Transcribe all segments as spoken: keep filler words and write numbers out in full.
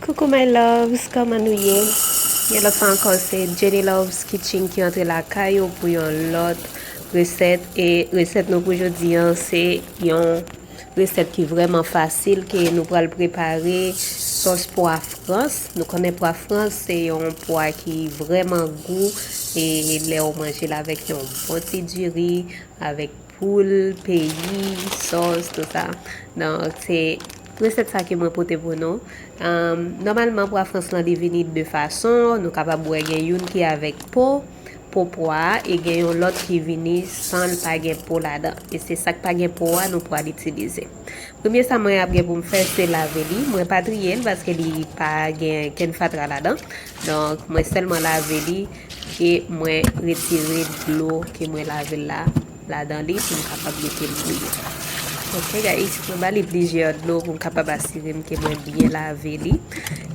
Coucou my loves, kòman nou ye? Yon lòt fwa ankò, se Jenny Loves Kitchen ki antre lakay ou pou yon lòt resèt. E resèt nou pou jodi an, se yon resèt ki vrèman fasil ke nou pral prepare, sòs pwa frans. Nou konnen pwa frans se yon pwa ki vrèman gou, e lè w manje l avèk yon bon ti diri, avèk poul, peyi, sòs, tout sa. Donk, se resèt sa ke mwen pote pou nou. Anm, nòmalman, pwa frans lan, li vini de fason. Nou kapab wè gen youn ki avèk po, po pwa a, e gen yon lòt ki vini san l pa gen po ladan. E se sa k pa gen po a, nou pral itilize. Premye sa mwen ap gen pou m fè, se lave li. Mwen pa triye l paske li pa gen kenn fatra ladan. Donk, mwen sèlman lave li e mwen retire dlo ke mwen lave l la, ladan li pou m kapab mete l bouyi. Ok, guys, mwen ba li plizyè dlo pou m kapab asire m ke mwen byen lave li.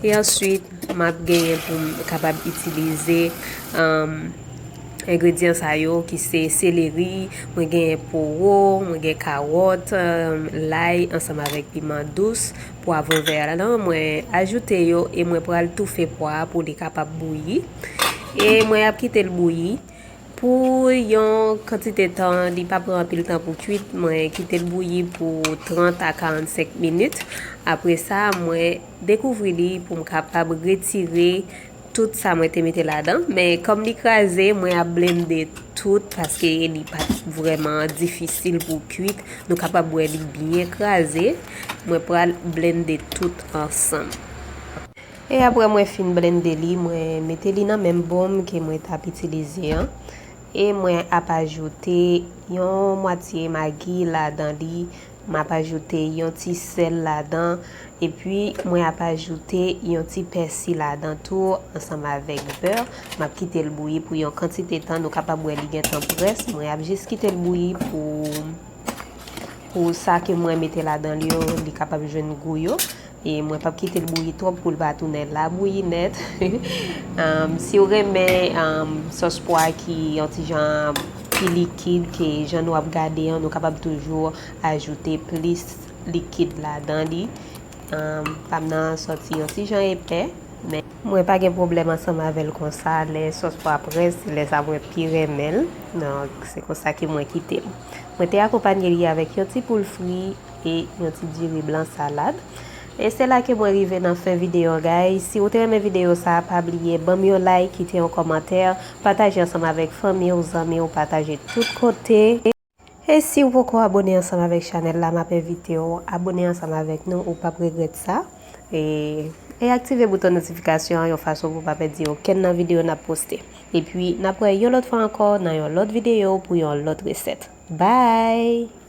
E answit, m ap genyen pou m kapab itilize, um, engredyan sa yo ki se seleri, mwen gen powo, mwen gen kawòt, um, lay ansanm avèk piman dous, pwavwon vè lan. Mwen ajoute yo e mwen pral toufe pwa a pou li kapab bouyi. E mwen ap kite l bouyi. Pou yon kantite tan, li pa pran anpil tan pou kuit, mwen kite l bouyi pou trant a karannsenk minit. Apre sa, mwen dekouvri li pou m kapab retire tout sa mwen te mete ladan. Men kòm li kraze, mwen ap blende tout paske li pa t vrèman difisil pou kuit. Nou kapab wè li byen kraze. Mwen pral blende tout ansanm. E apre mwen fin blende li, mwen mete li nan menm bòl ke mwen t ap itilize an. E mwen ap ajoute yon mwatye magi ladan li. M ap ajoute yon ti sèl ladan. Epi mwen ap ajoute yon ti pèsi ladan tou ansanm avèk bè. M ap kite l bouyi pou yon kantite tan. Nou kapab wè li gentan près. Mwen ap jis kite l bouyi pou, pou sa ke mwen mete ladan li yo, li kapab jwenn gou yo. E mwen p ap kite l bouyi twòp pou l pa tounen labouyi nèt. Um, si w renmen, um, sòs pwa ki yon ti jan pi likid ke jan nou ap gade an, nou kapab toujou ajoute plis likid ladan li. Um, pa m nan sòti yon ti jan epè, men mwen pa gen pwoblèm ansanm avè l konsa. Lè sòs pwa près, se lè sa mwen pi renmen l. Donk, se konsa ke mwen kite l. Mwen te akonpanye li avèk yon ti poul fri e yon ti diri blan salad. E se la ke mwen rive nan fen videyo, guys. Si w te renmen videyo sa, pa bliye ban m yon like, kite yon kòmantè, pataje ansanm avèk fanmi w, zanmi w, pataje tout kote. E si w poko abone ansanm avèk chanèl la, m ap envite w abone ansanm avèk nou, ou p ap regrèt sa. E, e aktive bouton notifikasyon an yon fason pou w pa pèdi okenn nan videyo n ap poste. Epi, n ap wè yon lòt fwa ankò nan yon lòt videyo pou yon lòt resèt. Bye!